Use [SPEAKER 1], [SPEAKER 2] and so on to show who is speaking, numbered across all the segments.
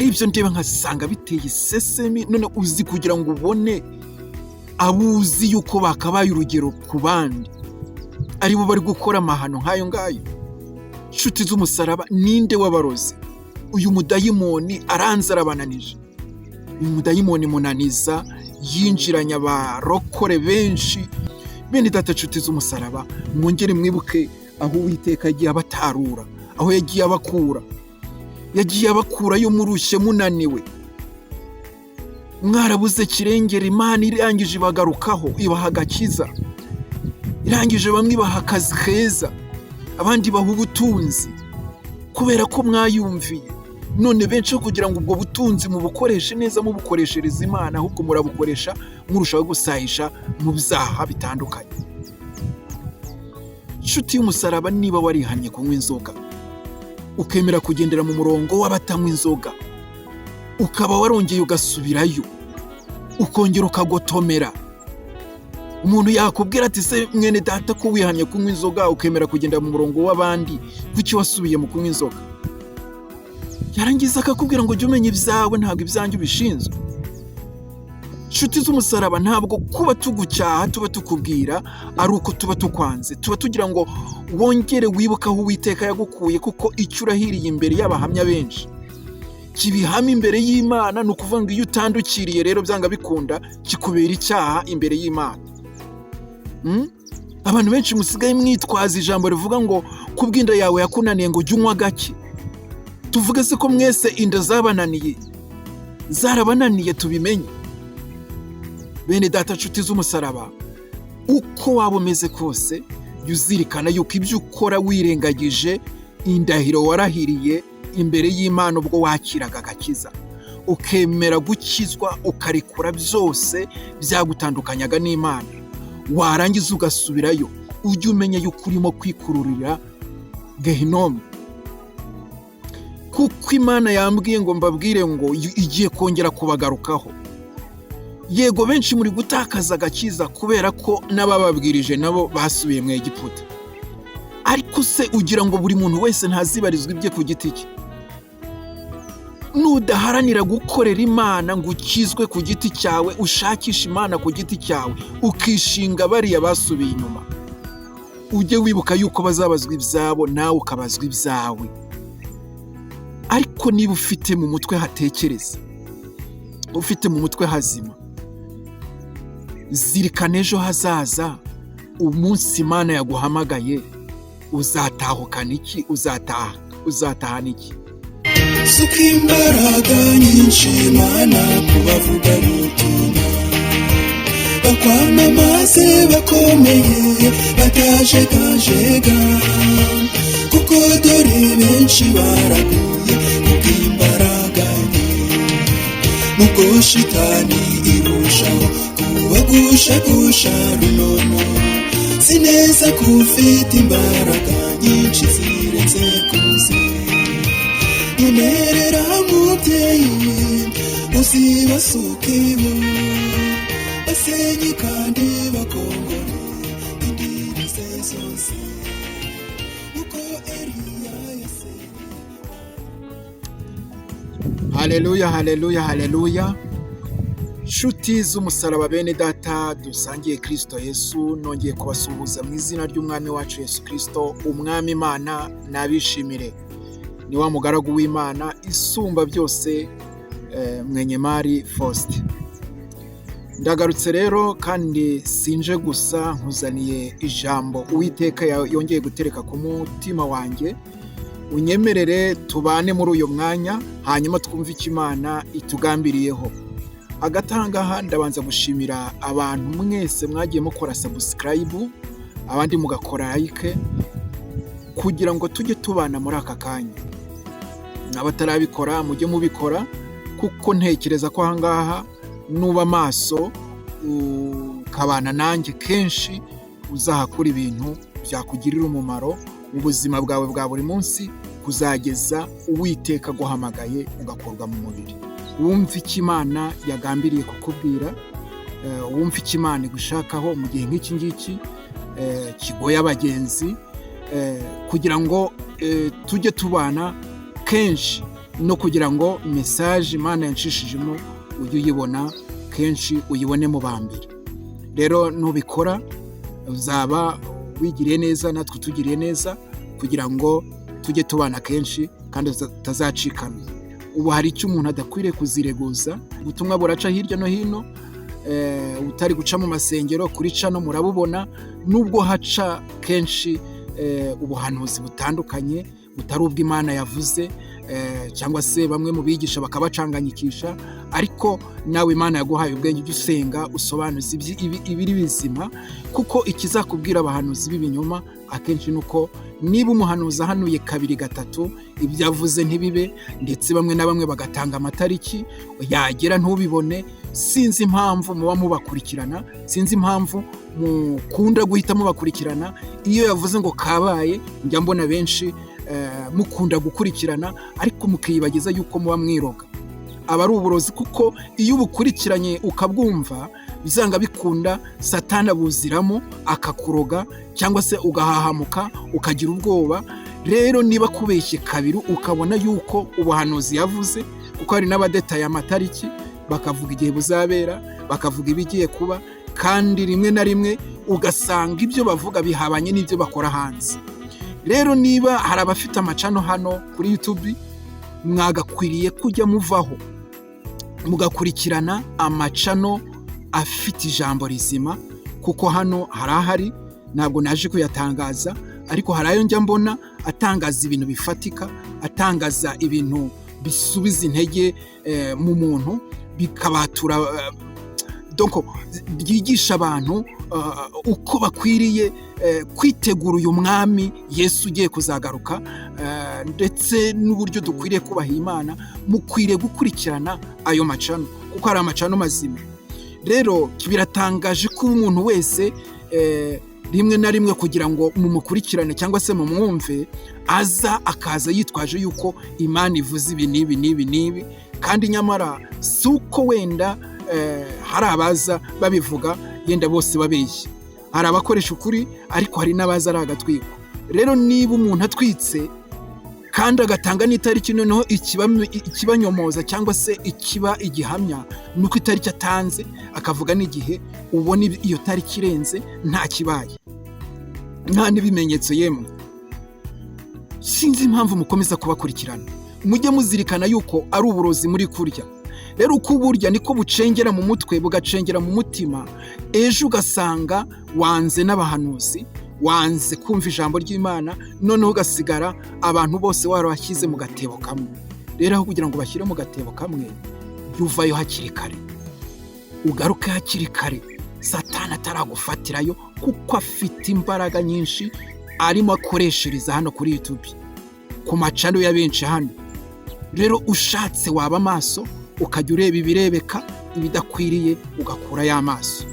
[SPEAKER 1] Hari ibyo ndeba nkasanga biteye isesemi. None uzi kugira ngo ubone abo uzi yuko bakabaye urugero ku bandi aribo bari gukora amahano nk'ayo ngayo? Nshuti z'umusaraba, ninde w'abarozi? Uyu mudayimoni aranze arabananije. Uyu mudayimoni munaniza yinjiranye abarokore benshi. Bene data, nshuti z'umusaraba, mwongere mwibuke aho Uwiteka yagiye abatarura, aho yagiye abakura. Yagiye abakurayo murushye, munaniwe, mwarabuze kirengera. Imana irangije ibagarukaho, ibaha agakiza. Irangije bamwe ibaha akazi keza, abandi baha ubutunzi kubera ko mwayumviye. None benshi kugira ngo ubwo butunzi mubukoreshe neza, mubukoreshereza Imana, ahubwo murabukoresha murushaho gusayisha mu byaha bitandukanye. Inshuti y'umusaraba, niba warihannye kunywa inzoga, ukemera kugendera mu murongo w'abatanywa inzoga, ukaba warongeye ugasubirayo, ukongera ukagotomera, umuntu yakubwira ati: "Se mwene data, ko wihannye kunywa inzoga, ukemera kugendera mu murongo w'abandi, kuki wasubiye mu kunywa inzoga?" Yarangiza akakubwira ngo: "Jya umenya ibyawe, ntabwo ibyanjye ubishinzwe." Inshuti z'umusaraba, ntabwo kuba tugucyaha, tuba tukubwira, ari uko tuba tukwanze. Tuba tugira ngo wongere wibuke aho Uwiteka yagukuye, kuko icyo urahiriye imbere y'abahamya benshi kibihama imbere y'Imana. Ni ukuvuga ngo iyo utandukiriye rero, byanga bikunda kikubera icyaha imbere y'Imana. Abantu benshi musigaye mwitwaza ijambo rivuga ngo kubw'inda yawe yakunaniye, ngo jya unywa gake. Tuvuge se ko mwese inda zabananiye? Zarabananiye, tubimenye. Bene data, nshuti z'umusaraba, uko waba umeze kose, jya uzirikana yuko ibyo ukora wirengagije indahiro warahiriye imbere y'Imana ubwo wakiraga agakiza, ukemera gukizwa, ukarekura byose byagutandukanyaga n'Imana, warangiza ugasubirayo, ujye umenya yuko urimo kwikururira gehinomu. Kuko Imana yambwiye ngo mbabwire ngo igiye kongera kubagarukaho. Yego, benshi muri gutakaza agakiza kubera ko n'abababwirije nabo basubiye mu Egiputa. Ariko se ugira ngo buri muntu wese ntazibarizwa ibye ku giti cye? Nudaharanira gukorera Imana ngo ukizwe ku giti cyawe, ushakishe Imana ku giti cyawe, ukishinga bariya basubiye inyuma, ujye wibuka yuko bazabazwa ibyabo, nawe ukabazwa ibyawe. Ariko niba ufite mu mutwe hatekereza, ufite mu mutwe hazima, zirikana ejo hazaza. Umunsi Imana yaguhamagaye, uzatahukana iki? Uzataha, uzatahana iki?
[SPEAKER 2] Suka imbaraga nyinshi, Mana, ku bavugabutumwa, bakwamamaze bakomeye, batajegajega, kuko dore benshi baraguye kubw'imbaraga nke, nubwo shitani irushaho kubagushagusha runono. Si neza ko ufite imbaraga nyinshi zirenze kuzi. Nyemerera mubyeyi, uzibasukeho, basenye kandi bakongore indiri ze zose, uko Eliya yasenye.
[SPEAKER 1] Haleluya, haleluya, haleluya! Nshuti z'umusaraba, bene data dusangiye Kirisito Yesu, nongeye kubasuhuza mu izina ry'Umwami wacu Yesu Kirisito. Umwami Imana nabishimire. Ni wa mugaragu w'Imana isumba byose, Mwenyemari Faustin. Ndagarutse rero, kandi sinje gusa, nkuzaniye ijambo Uwiteka yongeye gutereka ku mutima wanjye. Unyemerere tubane muri uyu mwanya, hanyuma twumve icyo Imana itugambiriyeho. Hagati aha ngaha, ndabanza gushimira abantu mwese mwagiye mukora subscribe, abandi mugakora like, kugira ngo tujye tubana muri aka kanya. N'abatarabikora, mujye mubikora, kuko ntekereza ko aha ngaha nuba amaso ukabana nanjye kenshi, uzahakura ibintu byakugirira umumaro mu buzima bwawe bwa buri munsi, kuzageza Uwiteka aguhamagaye ugakurwa mu mubiri. Wumve icyo Imana yagambiriye kukubwira, wumve icyo Imana igushakaho mu gihe nk'iki ngiki kigoye abagenzi, kugira ngo tujye tubana kenshi. No kugira ngo message Imana yanshishijemo ujye uyibona kenshi, uyibone mu ba mbere. Rero nubikora uzaba wigiriye neza, natwe utugiriye neza, kugira ngo tujye tubana kenshi kandi tutazacikana. Ubu hari icyo umuntu adakwiriye kuzireguza. Ubutumwa buraca hirya no hino, utari guca mu masengero, kuri channel murabubona, nubwo haca kenshi ubuhanuzi butandukanye butari ubw'Imana yavuze, cyangwa se bamwe mu bigisha bakabacanganyikisha. Ariko nawe Imana yaguhaye ubwenge, ujye usenga usobanuze ibiri bizima, kuko ikizakubwira abahanuzi b'ibinyoma akenshi ni uko niba umuhanuzi ahanuye kabiri, gatatu, ibyo avuze ntibibe, ndetse bamwe na bamwe bagatanga amatariki, yagera ntubibone. Sinzi impamvu muba mubakurikirana, sinzi impamvu mukunda guhita mubakurikirana. Iyo yavuze ngo kabaye, njya mbona benshi mukunda gukurikirana, ariko mukiyibagiza yuko muba mwiroga. Aba ari uburozi, kuko iyo ubukurikiranye ukabwumva, bizanga bikunda Satana abuziramo akakuroga, cyangwa se ugahahamuka ukagira ubwoba. Rero niba kubeshye kabiri, ukabona yuko ubuhanuzi yavuze, kuko hari n'abadetaye amatariki, bakavuga igihe buzabera, bakavuga ibigiye kuba, kandi rimwe na rimwe ugasanga ibyo bavuga bihabanye n'ibyo bakora hanze. Rero niba hari abafite amachannel hano kuri YouTube, mwagakwiriye kujya muvaho mugakurikirana amachannel afite ijambo rizima, kuko hano hari ahari, ntabwo naje kuyatangaza, ariko hari ayo njya mbona atangaza ibintu bifatika, atangaza ibintu bisubiza intege mu muntu, bikabatura, donc byigisha abantu uko bakwiriye kwitegura uyu mwami Yesu ugiye kuzagaruka, ndetse n'uburyo dukwiriye kubaha Imana. Mukwiriye gukurikirana ayo machannel, kuko hari amachannel mazima. Rero biratangaje ko umuntu wese rimwe na rimwe kugira ngo mumukurikirane cyangwa se mumwumve, aza akaza yitwaje yuko Imana ivuze ibi n'ibi n'ibi n'ibi, kandi nyamara si uko. Wenda hari abaza babivuga yenda bose babeshya, hari abakoresha ukuri, ariko hari n'abaza ari agatwiko. Rero niba umuntu atwitse kandi agatanga n'itariki, noneho ikibanyomoza cyangwa se ikiba igihamya ni uko itariki atanze akavuga n'igihe, ubona iyo tariki irenze nta kibaye, nta n'ibimenyetso yemwe. Sinzi impamvu mukomeza kubakurikirana. Mujye muzirikana yuko ari uburozi muri kurya. Rero uko uburya niko bucengera mu mutwe, bugacengera mu mutima, ejo ugasanga wanze n'abahanuzi, wanze kumva ijambo ry'Imana, noneho ugasigara abantu bose warabashyize mu gatebo kamwe. Rero aho kugira ngo bashyire mu gatebo kamwe, jya uvayo hakiri kare, ugaruke hakiri kare Satani ataragufatirayo, kuko afite imbaraga nyinshi arimo akoreshereza hano kuri YouTube ku machannel ya benshi hano. Rero ushatse waba amaso, ukajya ureba ibirebeka, ibidakwiriye ugakurayo amaso.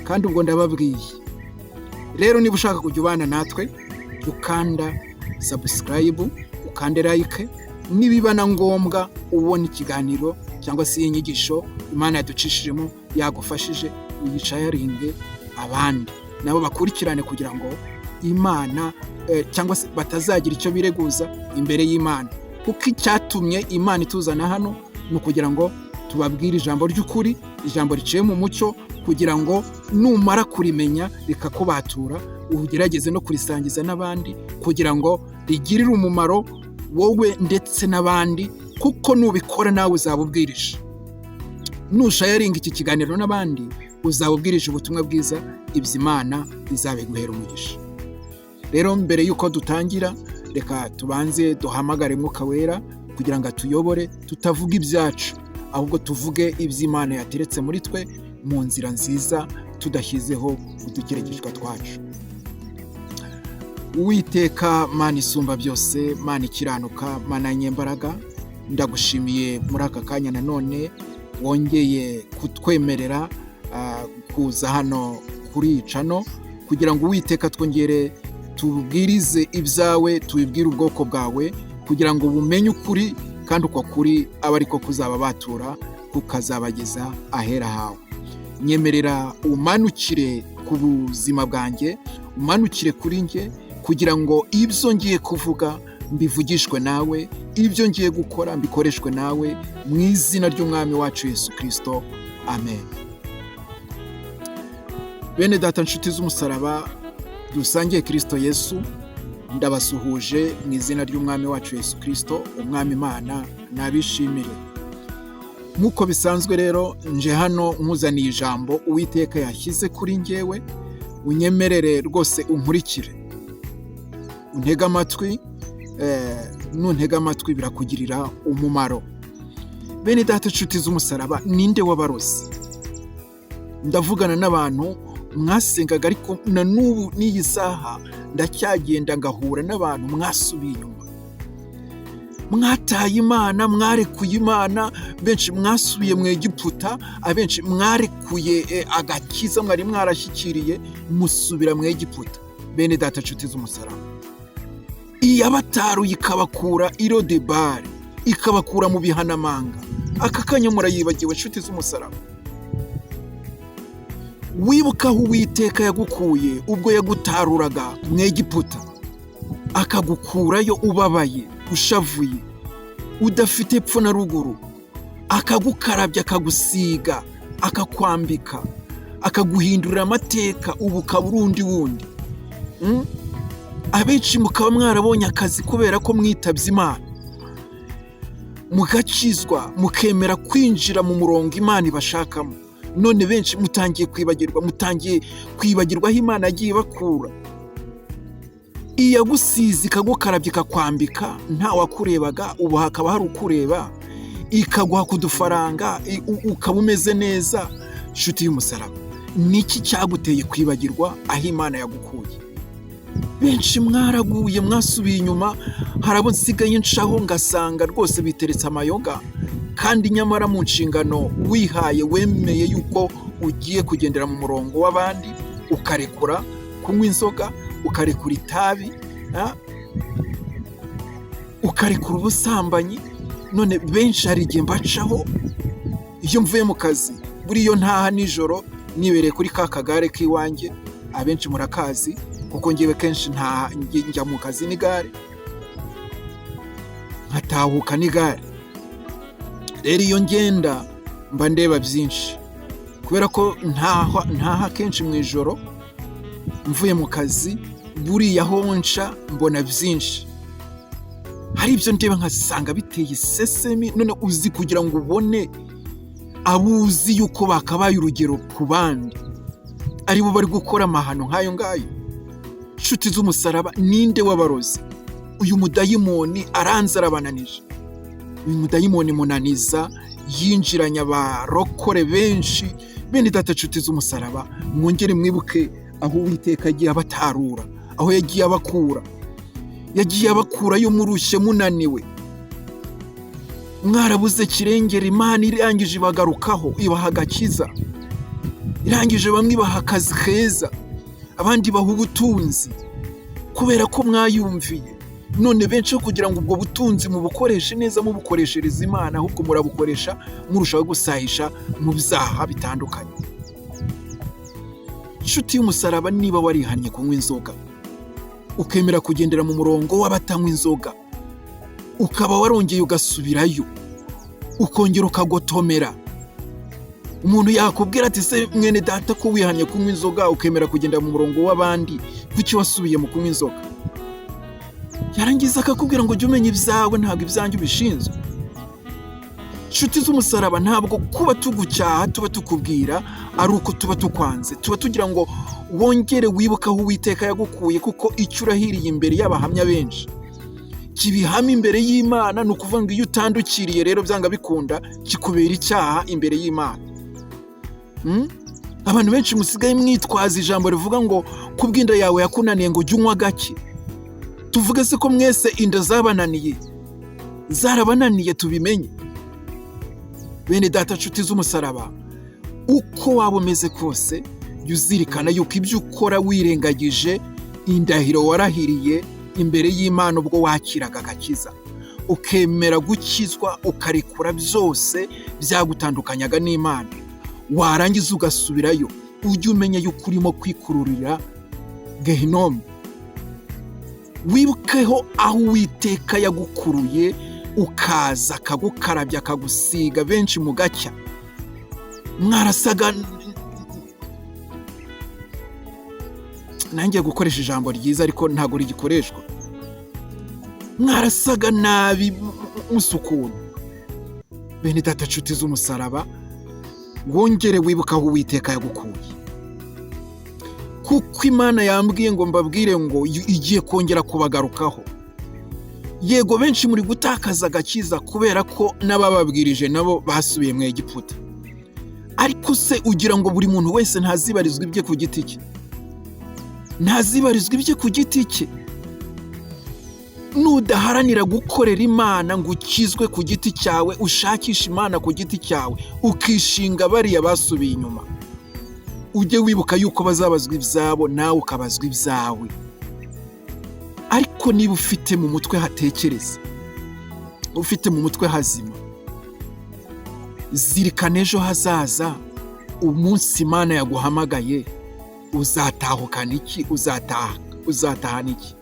[SPEAKER 1] Kandi ubwo ndababwiye rero, niba ushaka kujya ubana natwe, ukanda subscribe, ukande like, nibiba na ngombwa ubona ikiganiro cyangwa se iyi nyigisho Imana yaducishijemo yagufashije, uyisharinge abandi nabo bakurikirane, kugira ngo Imana cyangwa se batazagira icyo bireguza imbere y'Imana, kuko icyatumye Imana ituzana hano ni ukugira ngo tubabwire ijambo ry'ukuri, ijambo riciye mu mucyo, kugira ngo numara kurimenya rikakubatura, ugerageze no kurisangiza n'abandi, kugira ngo rigirire umumaro wowe ndetse n'abandi, kuko nubikora nawe uzaba ubwirije. Nushayaringa iki kiganiro n'abandi, uzaba ubwirije ubutumwa bwiza, ibyo Imana izabiguhera umugisha. Rero mbere y'uko dutangira, reka tubanze duhamagare Mwuka Wera kugira ngo atuyobore, tutavuga ibyacu, ahubwo tuvuge iby'Imana yateretse muri twe mu nzira nziza, tudashyizeho udukeregeshwa twacu. Uwiteka Mana isumba byose, Mana ikiranuka, Mana nyembaraga, ndagushimiye muri aka kanya nanone wongeye kutwemerera kuza hano kuri iyi channel, kugira ngo Uwiteka twongere tubwirize ibyawe, tubibwire ubwoko bwawe, kugira ngo bumenye ukuri, kandi uko kuri abe ariko kuzaba batura kukazabageza ahera hawe. Nyemerera umanukire ku buzima bwanjye, umanukire kuri njye, kugira ngo ibyo ngiye kuvuga mbivugishwe nawe. Ibyo ngiye gukora mbikoreshwe nawe, mu izina ry'Umwami wacu Yesu Kirisito, amen. Bene data, nshuti z'umusaraba dusangiye Kirisito Yesu, ndabasuhuje mu izina ry'Umwami wacu Yesu Kirisito. Umwami Imana nabishimire. Nk'uko bisanzwe rero, nje hano nkuzaniye ijambo Uwiteka yashyize kuri ngewe. Unyemerere rwose unkurikire, untege amatwi. Nuntega amatwi birakugirira umumaro. Bene data, inshuti z'umusaraba, ninde wabarozi? Ndavugana n'abantu mwasengaga, ariko na n'ubu n'iyi saha ndacyagenda ngahura n'abantu mwasubiye inyuma, mwataye Imana, mwarekuye Imana. Benshi mwasubiye mu Egiputa, abenshi mwarekuye agakiza mwari mwarashyikiriye, musubira mu Egiputa. Bene data, inshuti z'umusaraba, iyabataruye ikabakura i Lodebari, ikabakura mu bihanamanga, aka kanya murayibagiwe? Inshuti z'umusaraba, wibuka aho Uwiteka yagukuye ubwo yagutaruraga mu Egiputa, akagukurayo ubabaye, ushavuye, udafite epfo na ruguru, akagukarabya, akagusiga, akakwambika, akaguhindurira amateka, ubu ukaba uri undi wundi? Abenshi mukaba mwarabonye akazi kubera ko mwitabye Imana, mugakizwa, mukemera kwinjira mu murongo Imana ibashakamo. None benshi mutangiye kwibagirwa, mutangiye kwibagirwa aho Imana yagiye ibakura. Iyagusize, ikagukarabya, ikakwambika, nta wakurebaga, ubu hakaba hari ukureba, ikaguha ku dufaranga, ukaba umeze neza. Inshuti y'umusaraba, niki cyaguteye kwibagirwa aho Imana yagukuye? Benshi mwaraguye, mwasubiye inyuma. Hari abo nsigaye nshaho ngasanga rwose biteretse amayoga, kandi nyamara mu nshingano wihaye wemeye yuko ugiye kugendera mu murongo w'abandi, ukarekura kunywa inzoga, ukarekura itabi, ukarekura ubusambanyi. None benshi hari igihe mbacaho iyo mvuye mu kazi, buriya ntaha nijoro nibereye kuri ka kagare k'iwanjye, abenshi murakazi, kuko ngewe kenshi ntaha njya mu kazi n'igare, nkatahuka n'igare. Rero iyo ngenda mba ndeba byinshi, kubera ko ntaha kenshi mu ijoro mvuye mu kazi. Buriya aho nca mbona byinshi, hari ibyo ndeba nkasanga biteye isesemi. None uzi kugira ngo ubone abo uzi yuko bakabaye urugero ku bandi aribo bari gukora amahano nk'ayo ngayo? Inshuti z'umusaraba, ninde w'abarozi? Uyu mudayimoni aranze, arabananije. Uyu mudayimoni munaniza yinjiranye abarokore benshi. Bene data, inshuti z'umusaraba, mwongere mwibuke aho Uwiteka yagiye abatarura, aho yagiye abakura. Yagiye abakurayo murushye, munaniwe, mwarabuze kirengera. Imana irangije ibagarukaho, ibaha agakiza. Irangije bamwe ibaha akazi keza, abandi baha ubutunzi kubera ko mwayumviye. None benshi kugira ngo ubwo butunzi mubukoreshe neza, mubukoreshereza Imana, ahubwo murabukoresha murushaho gusahisha mu byaha bitandukanye. Inshuti y'umusaraba, niba warihannye kunywa inzoga, ukemera kugendera mu murongo w'abatanywa inzoga, ukaba warongeye ugasubirayo, ukongera ukagotomera, umuntu yakubwira ati: "Se mwene data, ko wihannye kunywa inzoga, ukemera kugendera mu murongo w'abandi, kuki wasubiye mu kunywa inzoga?" Yarangiza akakubwira ngo: "Jya umenya ibyawe, ntabwo ibyanjye ubishinzwe." Inshuti z'umusaraba, ntabwo kuba tugucyaha, tuba tukubwira, ari uko tuba tukwanze. Tuba tugira ngo wongere wibuke aho Uwiteka yagukuye, kuko icyo urahiriye imbere y'abahamya benshi kibihama imbere y'Imana. Ni ukuvuga ngo iyo utandukiriye rero, byanga bikunda kikubera icyaha imbere y'Imana. Abantu benshi musigaye mwitwaza ijambo rivuga ngo kubw'inda yawe yakunaniye, ngo jya unywa gake. Tuvuge se ko mwese inda zabananiye? Zarabananiye, tubimenye. Bene data, nshuti z'umusaraba, uko waba umeze kose, jya uzirikana yuko ibyo ukora wirengagije indahiro warahiriye imbere y'Imana ubwo wakiraga agakiza, ukemera gukizwa, ukarekura byose byagutandukanyaga n'Imana, warangiza ugasubirayo, ujye umenya yuko urimo kwikururira gehinomu. Wibukeho aho Uwiteka yagukuruye. Ukaza akagukarabya, akagusiga, benshi mugacya mwarasaga. Nanjye gukoresha ijambo ryiza ariko ntabwo rigikoreshwa. Mwarasaga nabi musa ukuntu. Bene data, nshuti z'umusaraba, wongere wibuke aho Uwiteka yagukuye, kuko Imana yambwiye ngo mbabwire ngo igiye kongera kubagarukaho. Yego, benshi muri gutakaza agakiza kubera ko n'abababwirije nabo basubiye mu Egiputa. Ariko se ugira ngo buri muntu wese ntazibarizwa ibye ku giti cye? Ntazibarizwa ibye ku giti cye? Nudaharanira gukorera Imana ngo ukizwe ku giti cyawe, ushakishe Imana ku giti cyawe, ukishinga bariya basubiye inyuma, ujye wibuka yuko bazabazwa ibyabo, nawe ukabazwa ibyawe. Ariko niba ufite mu mutwe hatekereza, ufite mu mutwe hazima, zirikana ejo hazaza. Umunsi Imana yaguhamagaye, uzatahukana iki? Uzataha, uzatahana iki?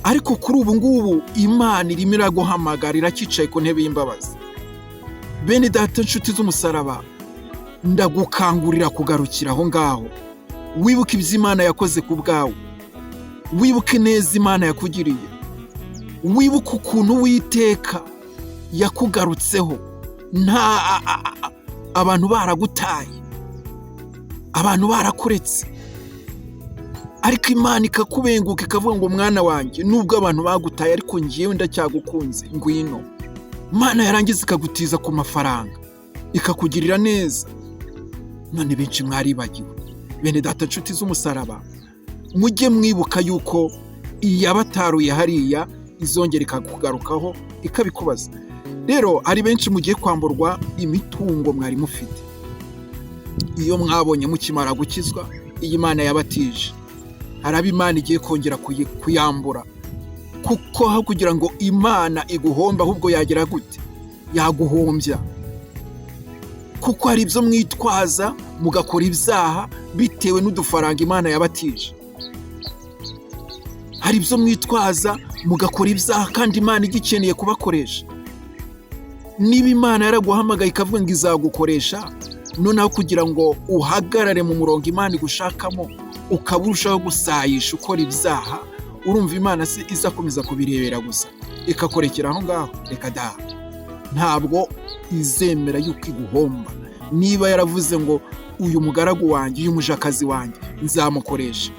[SPEAKER 1] Ariko kuri ubu ngubu Imana irimo iraguhamagara, iracyicaye ku ntebe y'imbabazi. Bene data, inshuti z'umusaraba, ndagukangurira kugarukira aho ngaho. Wibuke ibyo Imana yakoze ku bwawe, wibuke neza Imana yakugiriye, wibuke ukuntu Uwiteka yakugarutseho nta abantu baragutaye, abantu barakuretse, ariko Imana ikakubenguka, ikavuga ngo: "Mwana wanjye, nubwo abantu bagutaye, ariko ngewe ndacyagukunze, ngwino." Imana yarangiza ikagutiza ku mafaranga, ikakugirira neza. None benshi mwaribagiwe. Bene data, nshuti z'umusaraba, mujye mwibuka yuko iyabataruye hariya izongera ikakugarukaho, ikabikubaza. Rero hari benshi mugiye kwamburwa imitungo mwari mufite iyo mwabonye mukimara gukizwa, iyi Imana yabatije. Hari abo Imana igiye kongera kuyambura, kuko aho kugira ngo Imana iguhombe, ahubwo yagira gute? Yaguhombya, kuko hari ibyo mwitwaza mugakora ibyaha bitewe n'udufaranga Imana yabatije. Hari ibyo mwitwaza mugakora ibyaha kandi Imana igikeneye kubakoresha. Niba Imana yaraguhamagaye ikavuga ngo izagukoresha, noneho kugira ngo uhagarare mu murongo Imana igushakamo, ukaba urushaho gusayisha ukora ibyaha, urumva Imana se izakomeza kubirebera gusa ikakurekera aho ngaho? Reka da, ntabwo izemera yuko iguhomba. Niba yaravuze ngo: "Uyu mugaragu wanjye, uyu mujakazi wanjye nzamukoresha,"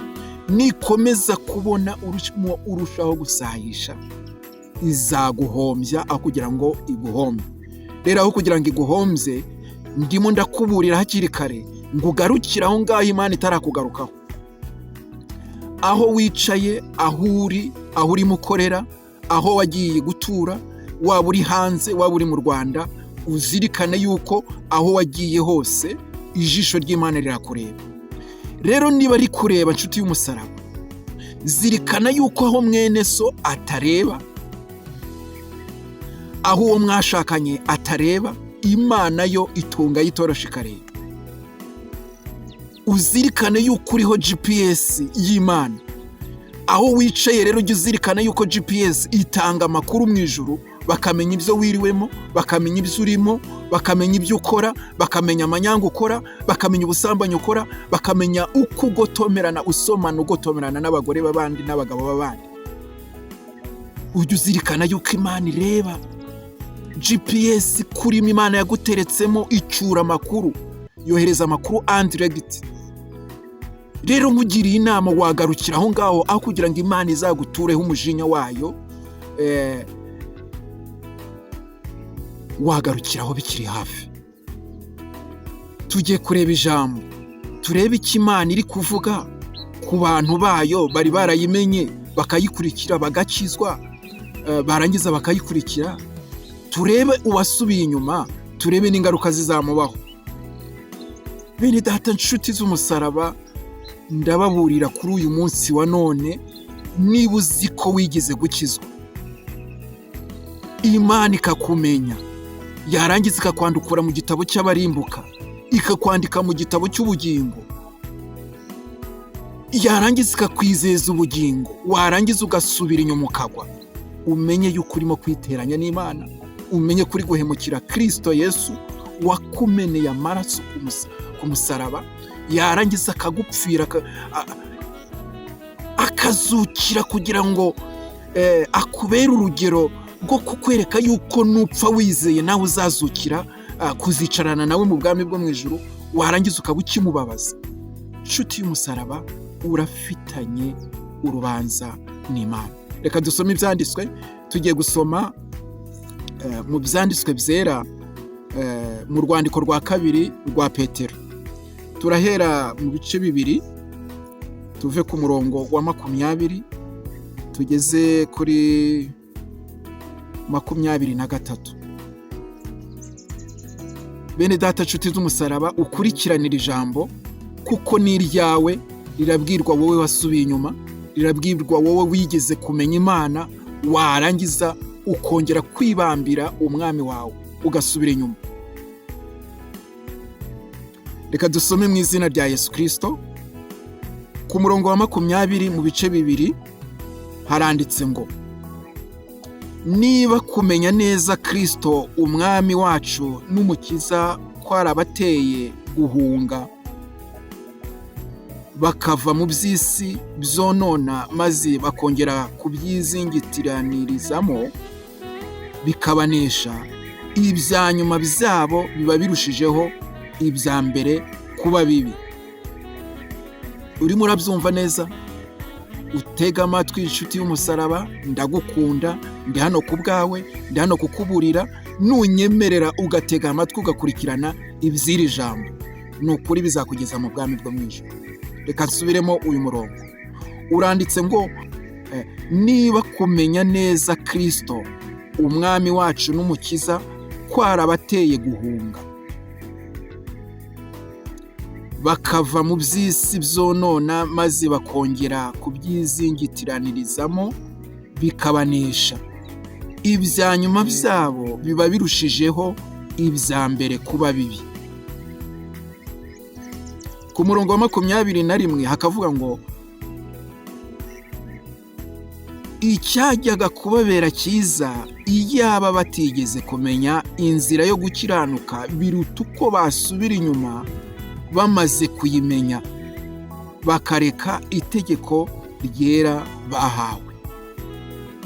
[SPEAKER 1] nikomeza kubona urushaho urushaho gusayisha, izaguhombya aho kugira ngo iguhombe. Rero aho kugira ngo iguhombye, ndimo ndakuburira hakiri kare ngo ugarukire aho ngaho Imana itarakugarukaho. Aho wicaye, aho uri, aho urimo ukorera, aho wagiye gutura, waba uri hanze, waba uri mu Rwanda, uzirikane yuko aho wagiye hose ijisho ry'Imana rirakureba. Rero niba rikureba, nshuti y'umusaraba, zirikana yuko aho mwene so atareba, aho uwo mwashakanye atareba, Imana yo itunga yitoroshi ikareba. Uzirikane yuko uriho GPS y'Imana aho wicaye. Rero ujye uzirikana yuko GPS itanga amakuru mu ijuru, bakamenya ibyo wiriwemo, bakamenya ibyo urimo, bakamenya ibyo ukora, bakamenya amanyanga ukora, bakamenya ubusambanyi ukora, bakamenya uko ugotomerana, usomana, ugotomerana n'abagore b'abandi n'abagabo b'abandi. Ujye uzirikana yuko Imana ireba. GPS kurimo Imana yaguteretsemo icyura amakuru, yohereza amakuru andiregiti. Rero nkugiriye inama, wagarukira aho ngaho aho kugira ngo Imana izagutureho umujinya wayo. Wagarukiraho bikiri hafi. Tujye kureba ijambo, turebe icyo Imana iri kuvuga ku bantu bayo bari barayimenye, bakayikurikira, bagakizwa, barangiza bakayikurikira. Turebe uwasubiye inyuma, turebe n'ingaruka zizamubaho. Bene data, nshuti z'umusaraba, ndababurira kuri uyu munsi wa none: niba uzi ko wigeze gukizwa, Imana ikakumenya, yarangiza ikakwandukura mu gitabo cy'abarimbuka, ikakwandika mu gitabo cy'ubugingo, yarangiza ikakwizeza ubugingo, warangiza ugasubira inyuma ukagwa, Umenye yuko urimo kwiteranya n'Imana, umenye ko uri guhemukira Kirisito Yesu wakumeneye amaraso ku musaraba, yarangiza akagupfira, akazukira kugira ngo akubere urugero rwo kukwereka yuko nupfa wizeye nawe uzazukira kuzicarana nawe mu bwami bwo mu ijuru, warangiza ukaba ukimubabaza. Inshuti y'umusaraba, urafitanye urubanza n'Imana. Reka dusome ibyanditswe. Tugiye gusoma mu byanditswe byera, mu rwandiko rwa kabiri rwa Petero. Turahera mu bice 2, tuve ku murongo wa 20 tugeze kuri 23. Bene data, nshuti z'umusaraba, ukurikiranira ijambo kuko ni iryawe. Rirabwirwa wowe wasubiye inyuma, rirabwirwa wowe wigeze kumenya Imana, warangiza ukongera kwibambira umwami wawe ugasubira inyuma. Reka dusome mu izina rya Yesu Kirisito. Ku murongo wa 20 mu bice 2 haranditse ngo: "Niba kumenya neza Kirisito umwami wacu n'umukiza kwarabateye guhunga bakava mu by'isi byonona, maze bakongera kubyizingitiranyirizamo bikabanesha, ibya nyuma byabo biba birushijeho ibya mbere kuba bibi." Urimo urabyumva neza? Utega amatwi, inshuti y'umusaraba. Ndagukunda, ndi hano ku bwawe, ndi hano kukuburira. Nunyemerera ugatega amatwi, ugakurikirana iby'iri jambo, ni ukuri bizakugeza mu bwami bwo mu ijuru. Reka nsubiremo uyu murongo. Uranditse ngo: "Niba kumenya neza Kirisito umwami wacu n'umukiza kwarabateye guhunga bakava mu by'isi byonona, maze bakongera kubyizingitiranyirizamo bikabanesha, ibya nyuma byabo biba birushijeho ibya mbere kuba bibi." Ku murongo wa 21 hakavuga ngo: "Icyajyaga kubabera cyiza iyaba batigeze kumenya inzira yo gukiranuka, biruta uko basubira inyuma bamaze kuyimenya, bakareka itegeko ryera bahawe."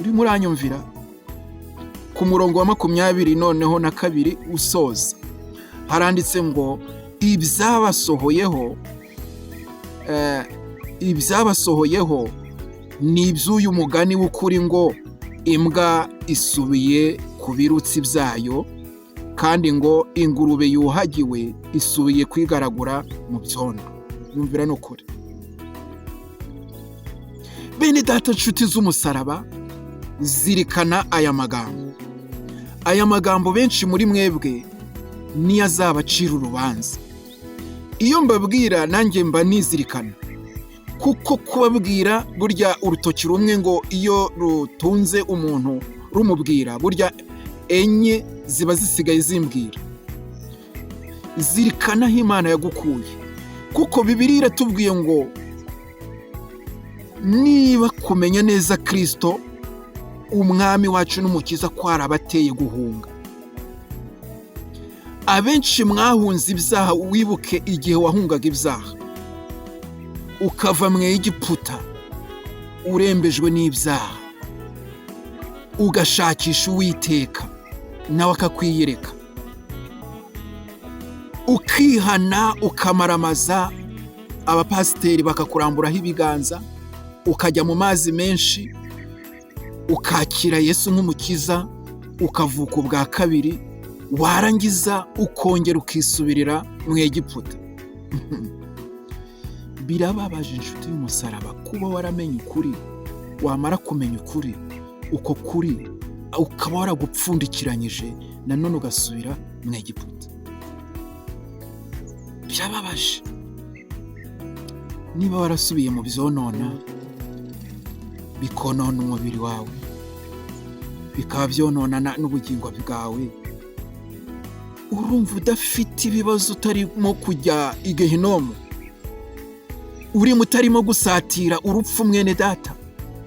[SPEAKER 1] Urimo uranyumvira? Ku murongo wa 22 usoza haranditse ngo: "Ibyabasohoyeho ni iby'uyu mugani w'ukuri ngo: 'Imbwa isubiye ku birutsi byayo,' kandi ngo: 'Ingurube yuhagiwe isubiye kwigaragura mu byondo.'" Yumvira, ni ukuri. Bene data, nshuti z'umusaraba, zirikana aya magambo. Aya magambo benshi muri mwebwe niyo azabacira urubanza. Iyo mbabwira nanjye mba nizirikana, kuko kubabwira, burya urutoki rumwe ngo iyo rutunze umuntu rumubwira, burya enye ziba zisigaye zimbwira. Zirikana aho Imana yagukuye, kuko Bibiliya iratubwiye ngo: "Niba kumenya neza Kirisito umwami wacu n'umukiza kwarabateye guhunga." Abenshi mwahunze ibyaha. Wibuke igihe wahungaga ibyaha, ukava mu Egiputa urembejwe n'ibyaha, ugashakisha Uwiteka nawe akakwiyereka, ukihana, ukamaramaza, abapasiteri bakakuramburaho ibiganza, ukajya mu mazi menshi, ukakira Yesu nk'umukiza, ukavuka ubwa kabiri, warangiza ukongera ukisubirira mu Egiputa. Birababaje, inshuti y'umusaraba, kuba waramenye ukuri, wamara kumenya ukuri, uko kuri ukaba waragupfundikiranyije, nanone ugasubira mu Egiputa. Birababaje. Niba warasubiye mu byonona, bikonona umubiri wawe, bikaba byonona n'ubugingo bwawe, urumva udafite ibibazo, utarimo kujya i Gehinomu, urimo utarimo gusatira urupfu, mwene data,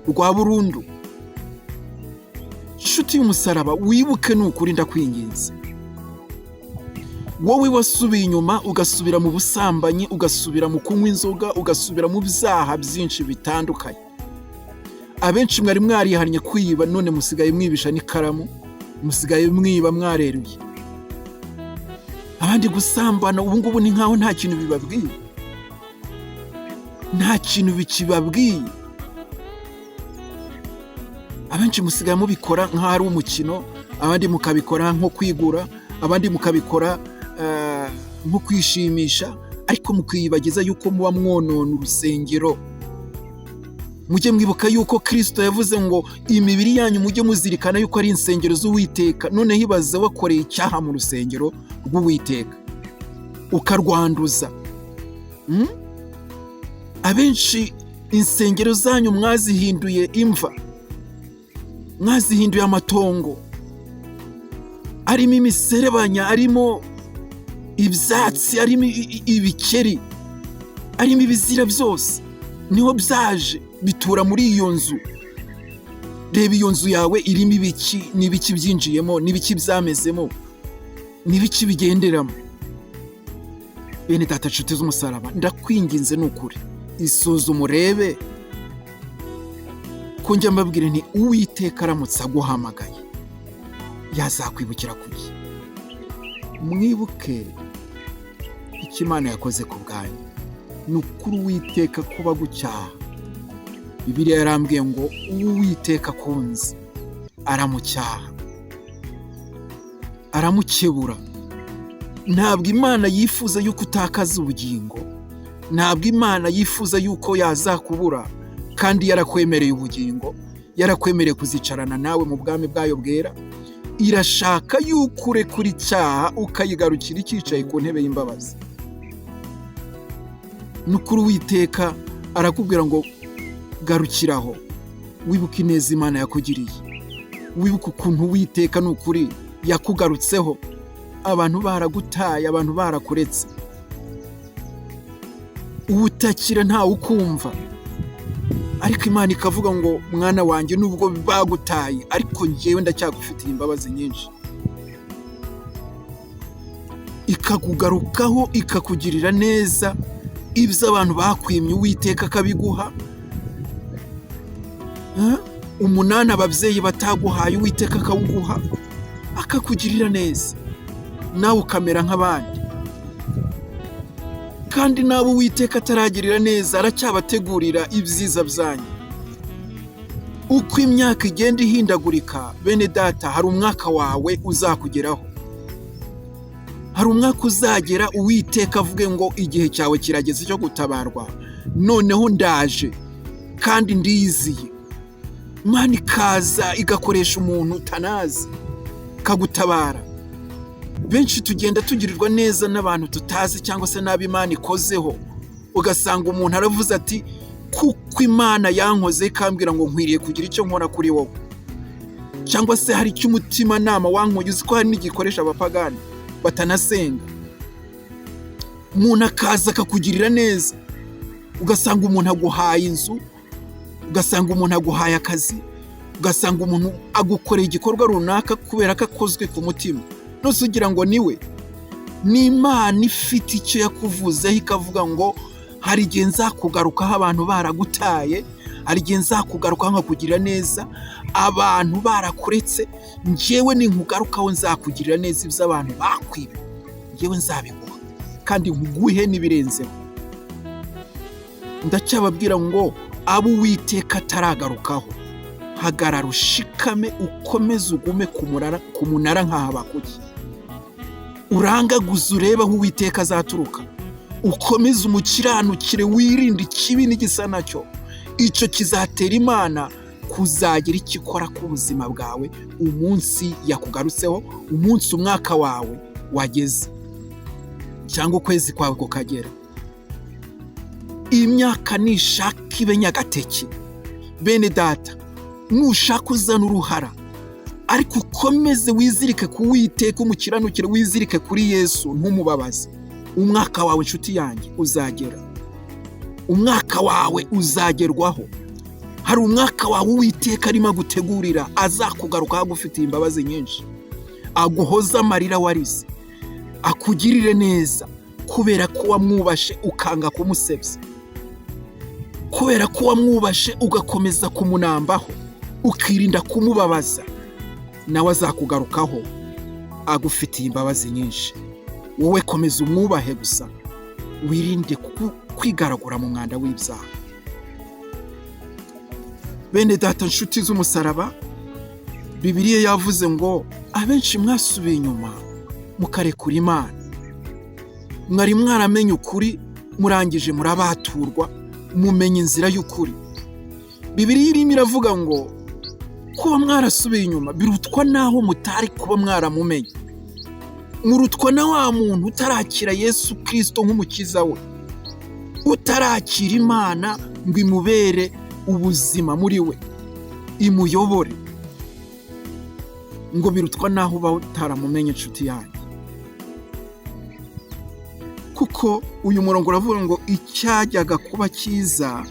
[SPEAKER 1] rwa burundu? Inshuti y'umusaraba, wibuke, ni ukuri ndakwinginze, wowe wasubiye inyuma, ugasubira mu busambanyi, ugasubira mu kunywa inzoga, ugasubira mu byaha byinshi bitandukanye. Abenshi mwari mwarihannye kwiba, none musigaye mwibisha n'ikaramu, musigaye mwiba mwareruye. Abandi gusambana, ubu ngubu ni nkaho nta kintu bibabwiye, nta kintu bikibabwiye. Abenshi musigaye mubikora nk'aho ari umukino, abandi mukabikora nko kwigura, abandi mukabikora nko kwishimisha, ariko mukiyibagiza yuko muba mwonona urusengero. Mujye mwibuka yuko Kirisito yavuze ngo imibiri yanyu mujye muzirikana yuko ari insengero z'Uwiteka. Noneho ibaze wakoreye icyaha mu rusengero rw'Uwiteka ukarwanduza. Abenshi insengero zanyu mwazihinduye imva, mwazihinduye amatongo arimo imiserebanya, arimo ibyatsi, arimo ibikeri, arimo ibizira byose. Niho byaje bitura muri iyo nzu. Reba iyo nzu yawe irimo ibiki? N'ibiki byinjiyemo? N'ibiki byamezemo? N'ibiki bigenderamo? Bene data, nshuti z'umusaraba, ndakwinginze, ni ukuri isuzume urebe ko njya mbabwira nti Uwiteka aramutse aguhamagaye yazakwibukira kuki? Mwibuke icyo Imana yakoze ku bwanyu. Ni ukuri Uwiteka kuba gucyaha, Bibiliya yarambwiye ngo Uwiteka akunze aramucyaha, aramukebura. Ntabwo Imana yifuza yuko utakaza ubugingo, ntabwo Imana yifuza yuko yazakubura kandi yarakwemereye ubugingo, yarakwemereye kuzicarana nawe mu bwami bwayo bwera. Irashaka yuko urekura icyaha ukayigarukira icyicaye ku ntebe y'imbabazi. Ni ukuri Uwiteka arakubwira ngo garukiraho, wibuke ineza Imana yakugiriye, wibuke ukuntu Uwiteka ni ukuri yakugarutseho abantu baragutaye, abantu barakuretse, uwutakira ntawe ukumva, ariko Imana ikavuga ngo mwana wanjye, nubwo bagutaye ariko njyewe ndacyagufitiye imbabazi nyinshi. Ikakugarukaho, ikakugirira neza. Ibyo abantu bakwimye Uwiteka akabiguha. Umunani ababyeyi bataguhaye Uwiteka akawuguha, akakugirira neza, nawe ukamera nk'abandi. Kandi nawe Uwiteka ataragirira neza, aracyabategurira ibyiza byanyu. Uko imyaka igenda ihindagurika, bene data, hari umwaka wawe uzakugeraho, hari umwaka uzagera Uwiteka avuge ngo igihe cyawe kirageze cyo gutabarwa, noneho ndaje kandi ndiyiziye. Imana ikaza igakoresha umuntu utanazi ikagutabara. Benshi tugenda tugirirwa neza n'abantu tutazi cyangwa se n'abo Imana ikozeho, ugasanga umuntu aravuze ati kuko Imana yankoze ikambwira ngo nkwiriye kugira icyo nkora kuri wowe, cyangwa se hari icyo umutimanama wankuye. Uzi ko hari n'igikoresha abapagani batanasenga, umuntu akaza akakugirira neza, ugasanga umuntu aguhaye inzu, ugasanga umuntu aguhaye akazi, ugasanga umuntu agukoreye igikorwa runaka kubera ko akozwe ku mutima. Nose ugira ngo niwe? Ni Imana ifite icyo yakuvuzeho, ikavuga ngo hari igihe nzakugarukaho abantu baragutaye, hari igihe nzakugarukaho nkakugirira neza abantu barakuretse. Njyewe ninkugarukaho nzakugirira neza, ibyo abantu bakwiba njyewe nzabiguha kandi nkuguhe n'ibirenzeho. Ndacyababwira ngo abo Uwiteka ataragarukaho, hagarara ushikame, ukomeze ugume ku munara nka Habakuki, urangaguze urebe aho Uwiteka azaturuka, ukomeze umukiranukire, wirinde ikibi n'igisa nacyo. Icyo kizatera Imana kuzagira icyo ikora ku buzima bwawe umunsi yakugarutseho, umunsi umwaka wawe wageze cyangwa ukwezi kwawe kukagera. Imyaka nishaka ibe nyagateke, bene data, nushaka uzana uruhara, ariko ukomeze wizirike ku Witeka, umukiranukire, wizirike kuri Yesu, ntumubabaze. Umwaka wawe, inshuti yanjye, uzagera, umwaka wawe uzagerwaho. Hari umwaka wawe Uwiteka arimo agutegurira, azakugarukaho agufitiye imbabazi nyinshi, aguhoze amarira warize, akugirire neza, kubera ko wamwubashe ukanga kumusebya, kubera ko wamwubashe ugakomeza kumunambaho, ukirinda kumubabaza, nawe azakugarukaho agufitiye imbabazi nyinshi. Wowe komeza umwubahe gusa, wirinde kwigaragura mu mwanda w'ibyaha. Bene data, nshuti z'umusaraba, Bibiliya yavuze ngo abenshi mwasubiye inyuma mukarekura Imana, mwari mwaramenye ukuri, murangije murabaturwa, mumenya inzira y'ukuri. Bibiliya irimo iravuga ngo kuba mwarasubiye inyuma birutwa n'aho mutari kuba mwaramumenye, murutwa na wa muntu utarakira Yesu Kirisito nk'umukiza we, utarakira Imana ngo imubere ubuzima muri we, imuyobore, ngo birutwa n'aho uba utaramumenye, inshuti yanjye. Kuko uyu murongo uravuga ngo icyajyaga kuba cyiza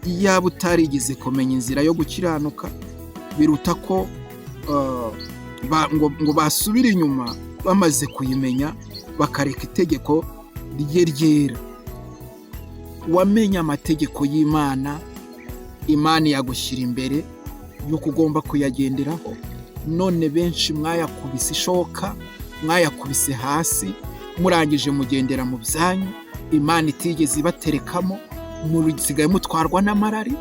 [SPEAKER 1] iyaba utarigeze kumenya inzira yo gukiranuka, biruta ko ngo basubire inyuma bamaze kuyimenya, bakareka itegeko rye ryera. Wamenye amategeko y'Imana, Imana yagushyira imbere y'uko ugomba kuyagenderaho. None benshi mwayakubise ishoka, mwayakubise hasi, murangije mugendera mu byanyu Imana itigeze ibaterekamo, musigaye mutwarwa n'amarari.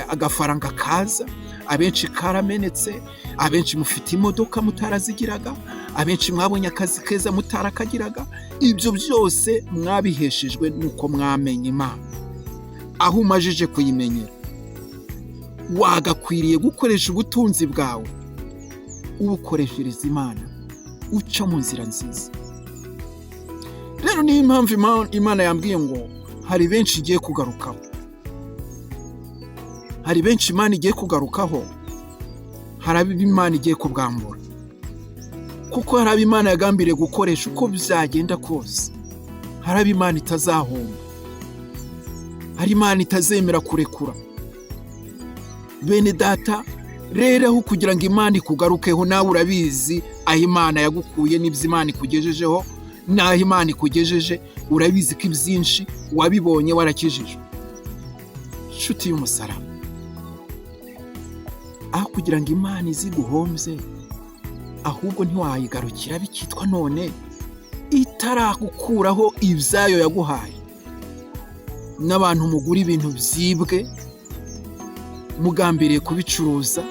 [SPEAKER 1] Agafaranga kaza, abenshi karamenetse, abenshi mufite imodoka mutarazigiraga, abenshi mwabonye akazi keza mutarakagiraga. Ibyo byose mwabiheshejwe n'uko mwamenye Imana. Aho umajije kuyimenyera, wagakwiriye gukoresha ubutunzi bwawe ubukoreshereza Imana, uca mu nzira nziza. Rero niyo mpamvu Imana yambwiye ngo hari benshi igiye kugarukaho, hari benshi Imana igiye kugarukaho, hari abo Imana igiye kubwambura, kuko hari abo Imana yagambiriye gukoresha uko byagenda kose, hari abo Imana itazahomba, hari Imana itazemera kurekura. Bene data rero, aho kugira ngo Imana ikugarukeho, nawe urabizi aho Imana yagukuye n'ibyo Imana ikugejejeho, n'aho Imana ikugejeje urabizi ko ibyinshi wabibonye warakijijwe. Inshuti y'umusaraba, aho kugira ngo Imana iziguhombye, ahubwo ntiwayigarukira bikitwa none, itaragukuraho ibyayo yaguhaye. N'abantu mugura ibintu byibwe mugambiriye kubicuruza,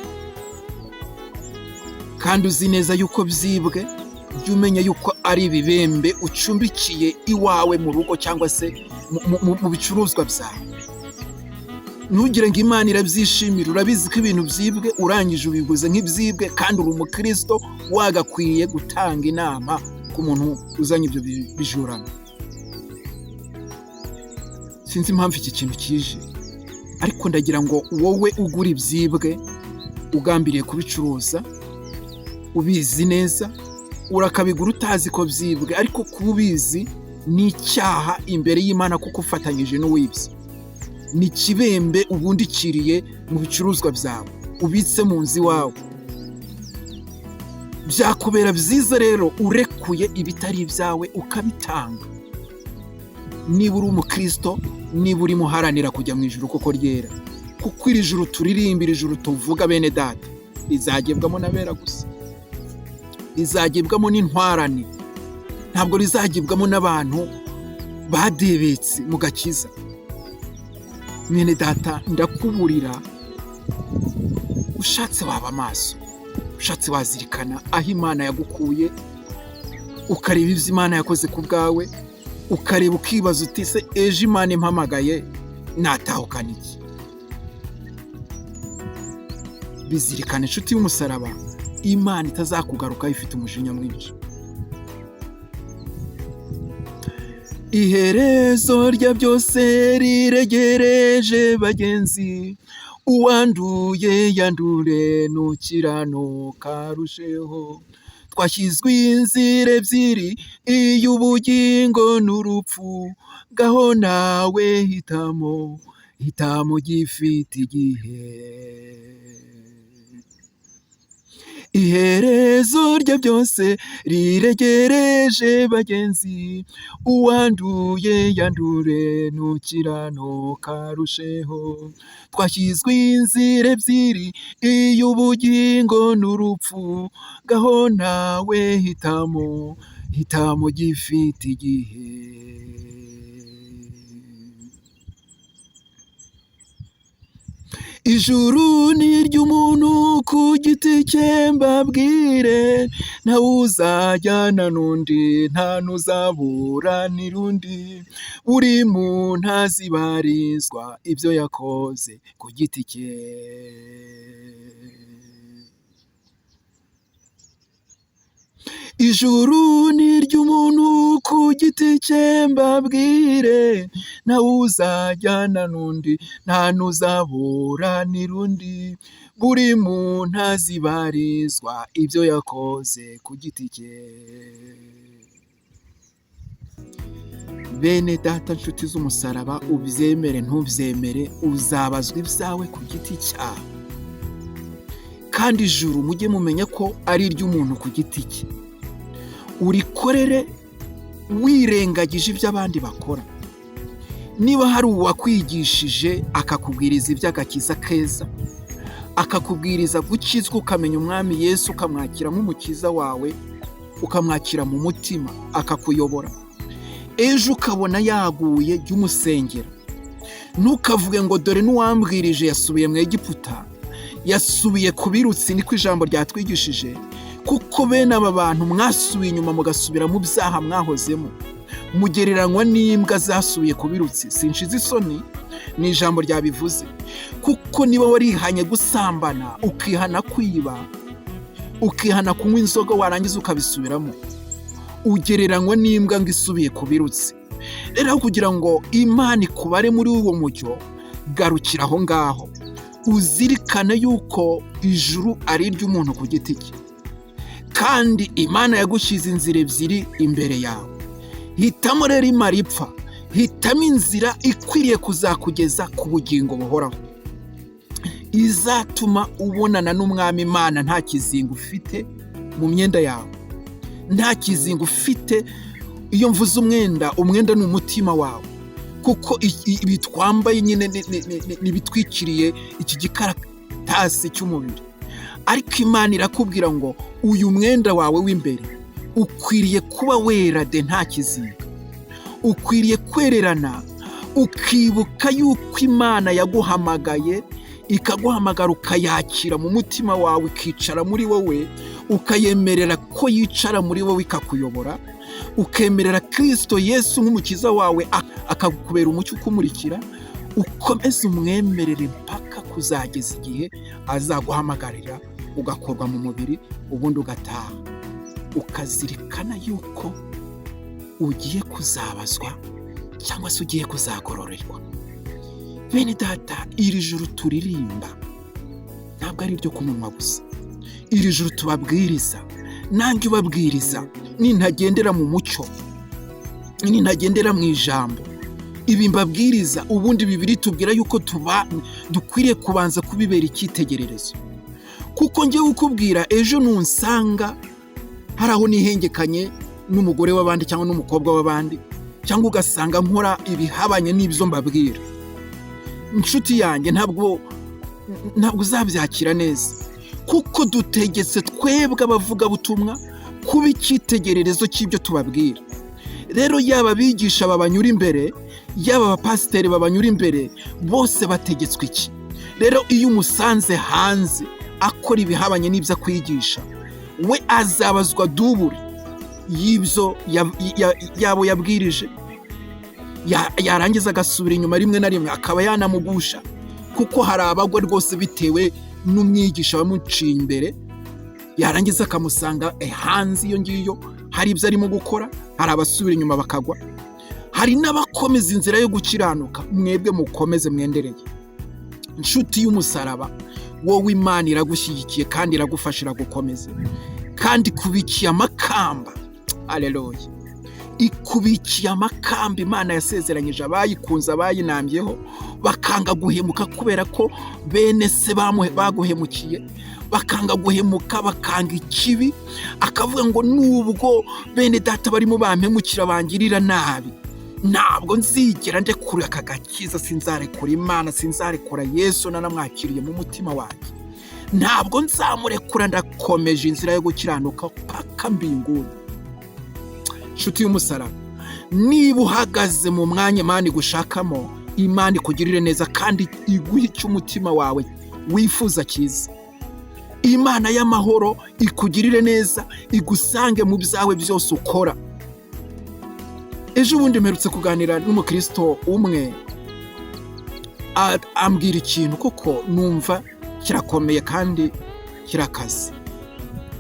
[SPEAKER 1] kandi uzi neza yuko byibwe, jya umenya yuko ari ibibembe ucumbikiye iwawe mu rugo cyangwa se mu bicuruzwa byawe. Ntugire ngo Imana irabyishimira. Urabizi ko ibintu byibwe, urangije ubiguze nk'ibyibwe, kandi uri umukristo, wagakwiye gutanga inama ku muntu uzanye ibyo bijurano. Sinzi impamvu iki kintu kije, ariko ndagira ngo wowe ugura ibyibwe ugambiriye kubicuruza, ubizi neza, urakabigura utazi ko byibwe, ariko kuba ubizi ni icyaha imbere y'Imana, kuko ufatanyije n'uwibye. Ni ikibembe ubundikiriye mu bicuruzwa byawe ubitse mu nzu iwawe. Byakubera byiza rero urekuye ibitari ibyawe ukabitanga, niba uri umukristo, niba urimo uharanira kujya mu ijuru koko ryera. Kuko iri juru turirimba, iri juru tuvuga, bene data, rizagebwamo n'abera gusa, rizagibwamo n'intwarane, ntabwo rizagibwamo n'abantu badebetse mu gakiza. Mwene data, ndakuburira, ushatse waba amaso, ushatse wazirikana aho Imana yagukuye, ukareba ibyo Imana yakoze ku bwawe, ukareba ukibaza uti: "Se ejo Imana impamagaye natahukana iki?" Bizirikana, inshuti y'umusaraba, Imana itazakugarukaho ifite umujinya mwinshi. Iherezo rya byose riregereje, bagenzi, uwanduye yandure, nukiranuka arusheho. Twashyizwe inzira ebyiri, iy'ubugingo n'urupfu, ngaho nawe hitamo, Hitamo gifite igihe. Iherezo rya byose riregereje bagenzi, uwanduye yandure ntukiranuka arusheho. Twashyizwe inzira ebyiri, iy'ubugingo n'urupfu, ngaho nawe hitamo, hitamo gifite igihe. Ijuru ni iry'umuntu ku giti cye mbabwire, ntawe uzajyana n'undi, nta n'uzaburanira undi, buri muntu azibarizwa ibyo yakoze ku giti cye. Ijuru ni iry'umuntu ku giti cye mbabwire, ntawe uzajyana n'undi, nta n'uzaburanira undi, buri muntu azibarizwa ibyo yakoze ku giti cye. Bene data nshuti z'umusaraba, ubyemere ntubyemere, uzabazwa ibyawe ku giti cyawe. Kandi ijuru mujye mumenya ko ari iry'umuntu ku giti cye. Urikorere wirengagije ibyo abandi bakora. Niba hari uwakwigishije akakubwiriza iby'agakiza keza, akakubwiriza gukizwa ukamenya Umwami Yesu, ukamwakira nk'umukiza wawe, ukamwakira mu mutima, akakuyobora, ejo ukabona yaguye, jya umusengera. Ntukavuge ngo dore n'uwambwirije yasubiye mu Egiputa, yasubiye ku birutsi, niko ijambo ryatwigishije, kuko bene aba bantu mwasubiye inyuma mugasubira mu byaha mwahozemo, mugereranywa n'imbwa zasubiye ku birutsi. Sinshize isoni, ni ijambo ryabivuze. Kuko niba warihanye gusambana, ukihana kwiba, ukihana kunywa inzoga, warangiza ukabisubiramo, ugereranywa n'imbwa ngo isubiye ku birutsi. Rero aho kugira ngo Imana ikubare muri uwo mujyo, garukira aho ngaho, uzirikane yuko ijuru ari iry'umuntu ku giti cye, kandi Imana yagushyize inzira ebyiri imbere yawe. Hitamo rero imara ipfa, hitamo inzira ikwiriye kuzakugeza ku bugingo buhoraho, izatuma ubonana n'Umwami Imana nta kizinga ufite mu myenda yawe, nta kizinga ufite. Iyo mvuze umwenda, umwenda ni umutima wawe, kuko ibi twambaye nyine ni ibitwikiriye iki gikaratasi cy'umubiri. Ariko Imana irakubwira ngo uyu mwenda wawe w'imbere ukwiriye kuba wera de nta kizinga, ukwiriye kwererana, ukibuka yuko Imana yaguhamagaye, ikaguhamagara ukayakira mu mutima wawe, ikicara muri wowe, ukayemerera ko yicara muri wowe ikakuyobora, ukemerera Kristo Yesu nk'umukiza wawe akakubera umucyo ukumurikira, ukomeze umwemerere mpaka kuzageza igihe azaguhamagarira ugakorwa mu mubiri, ubundi ugataha, ukazirikana yuko ugiye kuzabazwa cyangwa se ugiye kuzagororerwa. Bene data, iri juru turirimba ntabwo ari iryo ku munwa gusa, iri juru tubabwiriza, nanjye ubabwiriza, nintagendera mu mucyo, nintagendera mu ijambo, ibi mbabwiriza, ubundi Bibiliya itubwira yuko dukwiriye kubanza kubibera icyitegererezo. Kuko njyewe ukubwira ejo nunsanga hari aho nihengekanye n'umugore w'abandi cyangwa n'umukobwa w'abandi, cyangwa ugasanga nkora ibihabanye n'ibyo mbabwira, inshuti yanjye ntabwo uzabyakira neza, kuko dutegetse twebwe abavugabutumwa kuba icyitegererezo cy'ibyo tubabwira. Rero yaba abigisha babanyura imbere, yaba abapasiteri babanyura imbere, bose bategetswe iki? Rero iyo umusanze hanze akora ibihabanye n'ibyo akwigisha, we azabazwa dubure y'ibyo yabo yabwirije, yarangiza agasubira inyuma rimwe na rimwe akaba yanamugusha, kuko hari abagwa rwose bitewe n'umwigisha wamuciye imbere, yarangiza akamusanga hanze iyo ngiyo hari ibyo arimo gukora, hari abasubira inyuma bakagwa, hari n'abakomeza inzira yo gukiranuka. Mwebwe mukomeze mwendereye. Inshuti y'umusaraba, wowe Imana iragushyigikiye kandi iragufasha, iragukomeza, kandi kubikiye amakamba. Haleluya! Ikubikiye amakamba Imana yasezeranyije abayikunze, abayinambyeho, bakanga guhemuka kubera ko bene se baguhemukiye, bakanga guhemuka, bakanga ikibi. Akavuga ngo: "Nubwo bene data barimo bampemukira, bangirira nabi, ntabwo nzigera ndekura aka gakiza, sinzarekura Imana, sinzarekura Yesu nanamwakiriye mu mutima wanjye, ntabwo nzamurekura, ndakomeje inzira yo gukiranuka paka mbinguni." Inshuti y'umusaraba, niba uhagaze mu mwanya Imana igushakamo, Imana ikugirire neza kandi iguhe icyo umutima wawe wifuza cyiza. Imana y'amahoro ikugirire neza, igusange mu byawe byose ukora. Ejo bundi mperutse kuganira n'umukristo umwe, ambwira ikintu kuko numva kirakomeye kandi kirakaze.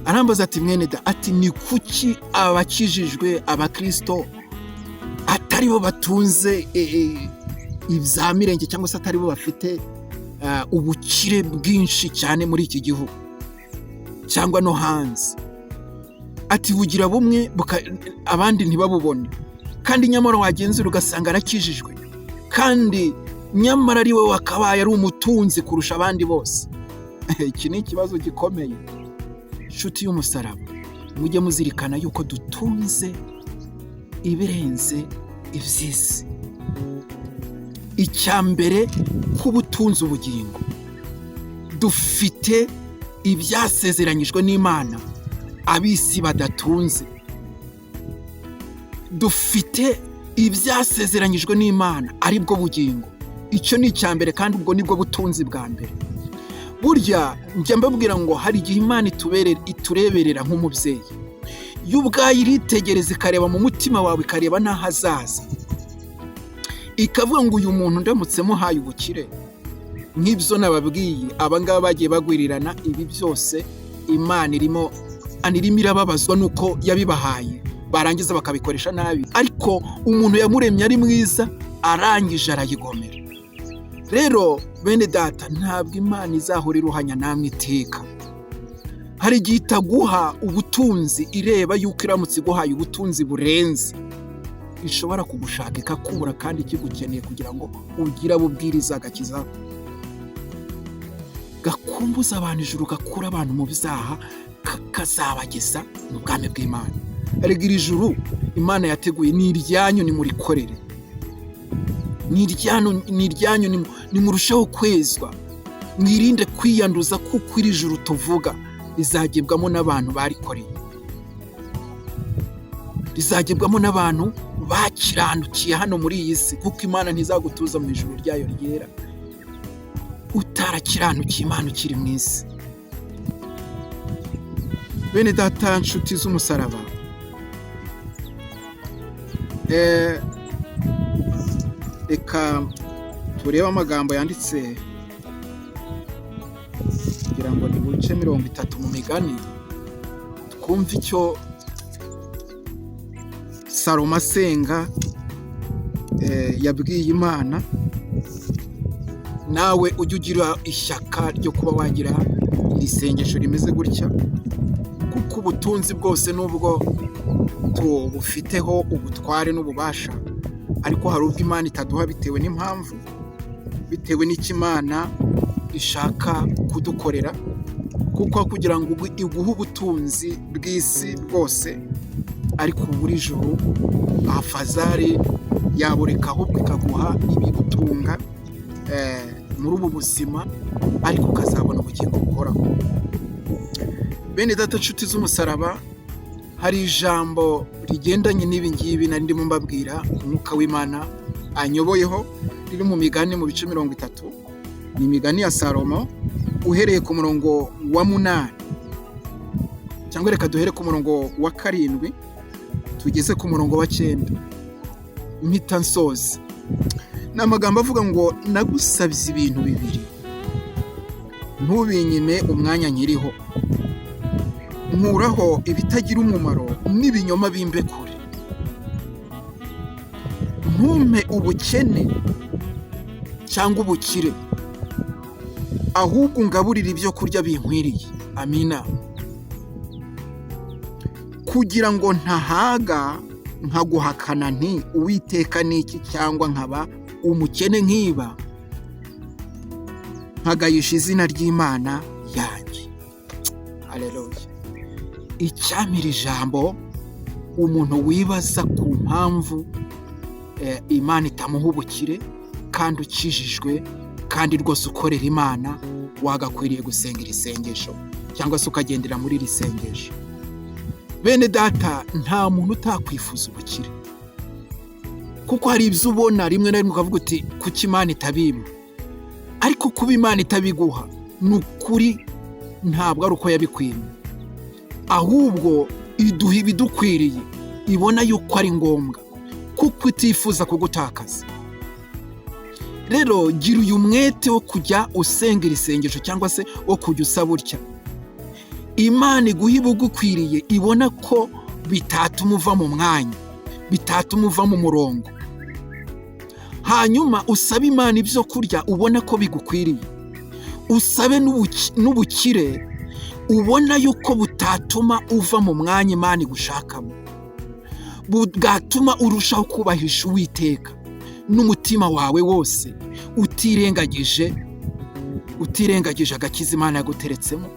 [SPEAKER 1] Arambaza ati: "Mwene da," ati, "ni kuki abakijijwe, abakristo, atari bo batunze ibya mirenge, cyangwa se atari bo bafite ubukire bwinshi cyane muri iki gihugu cyangwa no hanze?" Ati: "Bugira bumwe abandi ntibabubone, kandi nyamara wagenzura ugasanga arakijijwe, kandi nyamara ari we wakabaye ari umutunzi kurusha abandi bose." Iki ni ikibazo gikomeye. Inshuti y'umusaraba, mujye muzirikana yuko dutunze ibirenze iby'isi. Icya mbere, kuba utunze ubugingo, dufite ibyasezeranyijwe n'Imana ab'isi badatunze. Dufite ibyasezeranyijwe n'Imana, aribwo bugingo. Icyo ni icya mbere, kandi ubwo nibwo butunzi bwa mbere. Burya njya mbabwira ngo hari igihe Imana itureberera nk'umubyeyi. Yo ubwayo iritegereza, ikareba mu mutima wawe, ikareba n'ahazaza, ikavuga ngo: "Uyu muntu ndamutse muhaye ubukire nk'ibyo nababwiye, aba ngaba bagiye bagwirirana ibi byose, Imana irimo irababazwa n'uko yabibahaye, barangiza bakabikoresha nabi. Ariko umuntu yamuremye ari mwiza, arangije arayigomera." Rero bene data, ntabwo Imana izahora iruhanya namwe iteka. Hari igihe itaguha ubutunzi ireba yuko iramutse iguhaye ubutunzi burenze, ishobora kugushaka ikakubura, kandi ikigukeneye kugira ngo ugire abo ubwiriza agakiza gakumbuza abantu ijuru, gakura abantu mu byaha, kazabageza mu bwami bw'Imana. Erega iri juru Imana yateguye ni iryanyu, nimurikorere, ni iryanyu, ni iryanyu. Nimurusheho kwezwa, mwirinde kwiyanduza, kuko iri juru tuvuga rizagebwamo n'abantu barikoreye, rizagebwamo n'abantu bakiranukiye hano muri iyi si, kuko Imana ntizagutuza mu ijuru ryayo ryera utarakiranukiye Imana ukiri mu isi. Bene data, nshuti z'umusaraba, reka turebe amagambo yanditse, kugira ngo ni bice 30 mu Migani, twumve icyo Salomo asenga yabwiye Imana. Nawe ujye ugira ishyaka ryo kuba wagira iri sengesho rimeze gutya, kuko ubutunzi bwose nubwo tubufiteho ubutware n'ububasha, ariko hari ubwo Imana itaduha bitewe n'impamvu, bitewe n'icyo Imana ishaka kudukorera. Kuko kugira ngo iguhe ubutunzi bw'isi bwose ariko ubura ijuru, afazari yabureka, ahubwo ikaguha ibigutunga muri ubu buzima, ariko ukazabona ubugingo buhoraho. Bene data, nshuti z'umusaraba, hari ijambo rigendanye n'ibi ngibi nari ndimo mbabwira, Umwuka w'Imana anyoboyeho, riri mu Migani mu bice 30. Ni Imigani ya Salomo, uhereye ku murongo wa 8, cyangwa reka duhere ku murongo wa 7 tugeze ku murongo wa 9, mpita nsoza. Ni amagambo avuga ngo: "Nagusabye ibintu bibiri, ntubinyime umwanya nkiriho. Nkuraho ibitagira umumaro n'ibinyoma, bimbe kure. Ntumpe ubukene cyangwa ubukire, ahubwo ungaburire ibyo kurya binkwiriye." Amina. "Kugira ngo ntahaga Nkaguhakana nti: 'Uwiteka ni iki?' Cyangwa nkaba umukene nkiba, nkagayisha izina ry'Imana yanjye." Haleluya! Icyamira ijambo umuntu wibaza ku mpamvu Imana itamuha ubukire, kandi ukijijwe, kandi rwose ukorera Imana, wagakwiriye gusenga iri sengesho cyangwa se ukagendera muri iri sengesho. Bene data, nta muntu utakwifuza ubukire, kuko hari ibyo ubona rimwe na rimwe ukavuga uti: "Kuki Imana itabimpa?" Ariko kuba Imana itabiguha, ni ukuri ntabwo ari uko yabikwimye, ahubwo iduha ibidukwiriye ibona yuko ari ngombwa, kuko itifuza kugutakaza. Rero gira uyu mwete wo kujya usenga iri sengesho cyangwa se wo kujya usaba utya: Imana iguha ibigukwiriye ibona ko bitatuma uva mu mwanya, bitatuma uva mu murongo. Hanyuma usabe Imana ibyo kurya ubona ko bigukwiriye, usabe n'ubukire ubona yuko butatuma uva mu mwanya Imana igushakamo, bwatuma urushaho kubahisha Uwiteka n'umutima wawe wose, utirengagije agakiza Imana yaguteretsemo.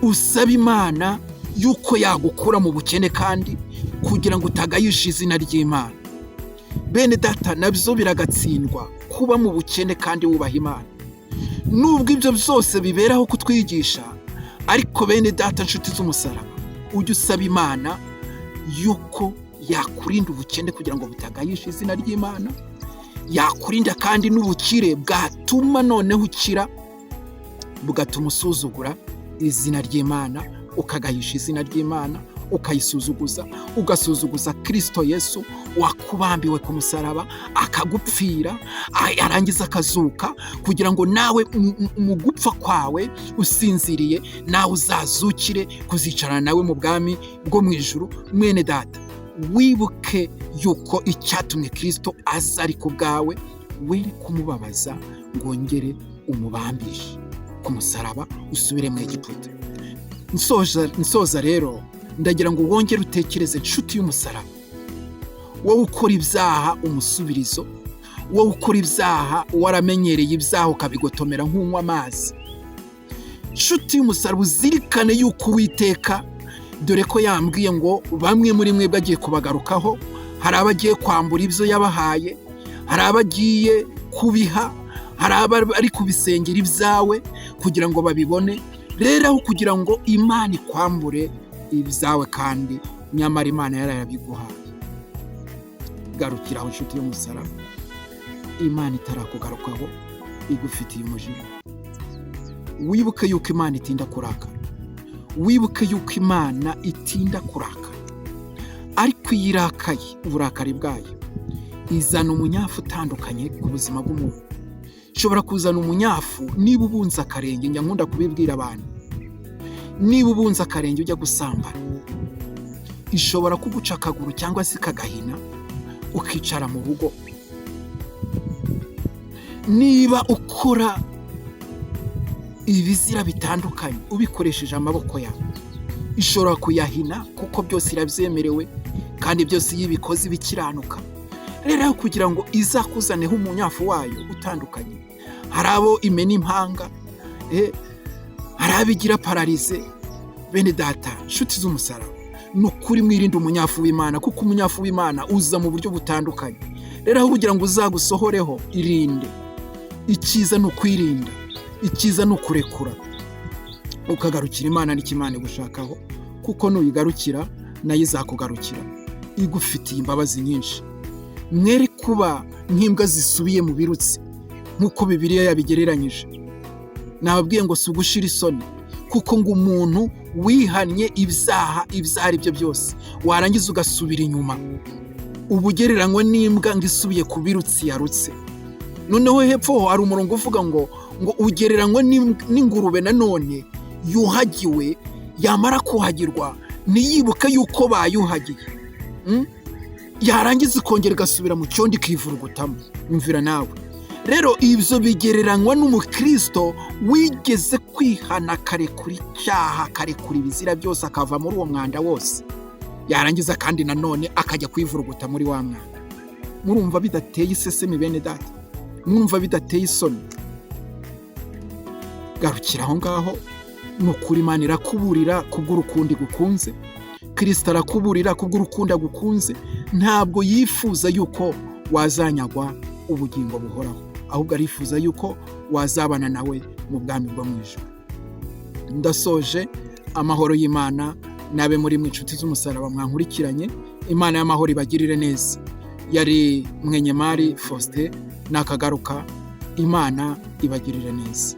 [SPEAKER 1] Usaba Imana yuko yagukura mu bukene kandi kugira ngo utagayisha izina ry'Imana. Bene data, nabyo biragatsindwa kuba mu bukene kandi wubaha Imana. Nubwo ibyo byose biberaho kutwigisha, ariko bene data, nshuti z'umusaraba, ujye usaba Imana yuko yakurinda ubukene kugira ngo butagayisha izina ry'Imana, yakurinda kandi n'ubukire bwatuma noneho ukira bugatuma usuzugura izina ry'Imana, ukagayisha izina ry'Imana, ukayisuzuguza, ugasuzuguza Kirisito Yesu wakubambiwe ku musaraba, akagupfira, yarangiza akazuka kugira ngo nawe mu gupfa kwawe usinziriye nawe uzazukire kuzicarana nawe mu bwami bwo mu ijuru. Mwene data, wibuke yuko icyatumye Kirisito aza ari ku bwawe, were kumubabaza ngo wongere umubambishe ku musaraba usubire mu Egiputa. Nsoza rero, ndagira ngo wongere utekereze, inshuti y'umusaraba, wowe ukora ibyaha umusubirizo, wowe ukora ibyaha waramenyereye ibyaha ukabigotomera nk'unywa amazi. Inshuti y'umusaraba, uzirikane yuko Uwiteka, dore ko yambwiye ngo bamwe muri mwe bagiye kubagarukaho, hari abagiye kwambura ibyo yabahaye, hari abagiye kubiha, hari abari kubisengera ibyawe kugira ngo babibone. Rero aho kugira ngo Imana ikwambure ibyawe kandi nyamara Imana yarayabiguhaye, garukira aho, inshuti y'umusaraba, Imana itarakugarukaho igufitiye umujinya. Wibuke yuko Imana itinda kurakara, wibuke yuko Imana itinda kurakara, ariko iyo irakaye, uburakari bwayo izana umunyafu utandukanye ku buzima bw'umuntu. Ishobora kuzana umunyafu niba ubunze akarenge. Njya nkunda kubibwira abantu: niba ubunze akarenge ujya gusambana, ishobora kuguca akaguru cyangwa se ikagahina, ukicara mu rugo. Niba ukora ibizira bitandukanye ubikoresheje amaboko yawe, ishobora kuyahina, kuko byose irabyemerewe, kandi byose iyo ibikoze ibikiranuka. Rero aho kugira ngo izakuzaneho umunyafu wayo utandukanye, hari abo imena impanga, hari abo igira paralysé. Bene data, nshuti z'umusaraba, ni ukuri mwirinde umunyafu w'Imana, kuko umunyafu w'Imana uza mu buryo butandukanye. Rero aho kugira ngo uzagusohoreho, irinde. Icyiza ni ukwirinda, icyiza ni ukurekura ukagarukira Imana n'icyo Imana igushakaho, kuko nuyigarukira nayo izakugarukira igufitiye imbabazi nyinshi. Mwere kuba nk'imbwa zisubiye mu birutsi nk'uko Bibiliya yabigereranyije. Nababwiye ngo si ugushira isoni, kuko ngo umuntu wihannye ibyaha ibyo ari byo byose warangiza ugasubira inyuma, uba ugereranywa n'imbwa ngo isubiye ku birutsi yarutse. Noneho hepfo ho hari umurongo uvuga ngo ugereranywa n'ingurube nanone yuhagiwe, yamara kuhagirwa ntiyibuke yuko bayuhagiye, Yarangiza ikongera igasubira mu cyondo ikivurugutamo. Nyumvira nawe rero, ibyo bigereranywa n'umukristo wigeze kwihana, akarekura icyaha, akarekura ibizira byose, akava muri uwo mwanda wose. Yarangiza kandi nanone akajya kwivuruguta muri wa mwana. Murumva bidateye isesemi, bene data? Murumva bidateye isoni? Garukira aho ngaho. Ni ukuri, Imana irakuburira kubw'urukundo igukunze. Kirisita arakuburira kubw'urukundo agukunze. Ntabwo yifuza yuko wazanyagwa ubugingo buhoraho, ahubwo arifuza yuko wazabana nawe mu bwami bwo mu ijuru. Ndasoje. Amahoro y'Imana nabe muri mwe, inshuti z'umusaraba mwankurikiranye. Imana y'amahoro ibagirire neza. Yari Mwenyemari Faustin. Nakagaruka. Imana ibagirire neza.